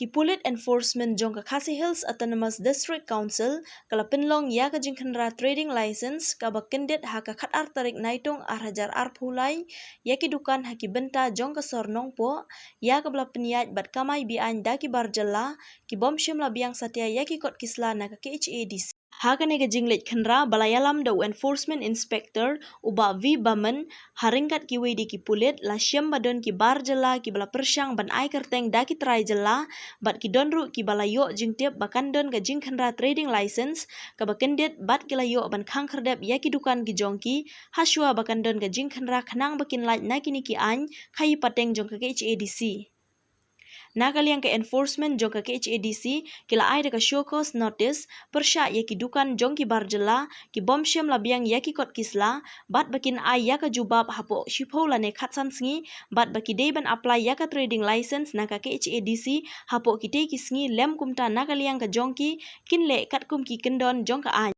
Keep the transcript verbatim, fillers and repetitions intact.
Ki pulit enforcement jong ka Khasi Hills Autonomous District Council ka la pynlong ïa ka jingkhynra trading license kaba kyndit ha ka khatar tarik Naitung arhajar arphew lai ïa ki dukan ha ki bynta jong ka sor Nongpoh, ïa kaba la pynïaid bad kamai be-aiñ da ki bar jylla, ki bym shym la biang satia ïa ki kot ki sla na ka K H A D C. Ha kane ka jingleit khynra ba la ïalam da u enforcement inspector u Bah V Baman, ha ryngkat kiwei de ki pulit, la shem ba don ki bar jylla kiba la pyrshang ban ai kyrteng da ki trai jylla, bad ki don ruh kiba la ïoh jingtip ba kan don ka jingkhynra trading license kaba kyndit, bad ki la ïoh ban khang khyrdep ïa ki dukan ki jong ki, ha shuwa ba kan don ka jingkhynra khnang ba kin lait na kine ki aiñ khaïi pateng jong ka K H A D C. Na ka liang ka enforcement jong ka K H A D C ki la ai da ka show cause notice pyrshah ïa ki dukan jong ki bar jylla ki bym shym la biang ïa ki kot ki sla, bad ba kin ai ïa ka jubab hapoh shiphew lane khatsan sngi, bad ba ki dei ban apply ïa ka trading license na ka K H A D C hapoh kitei ki sngi, lem kumta na ka liang ka jong ki kin leh katkum ki kyndon jong ka aiñ.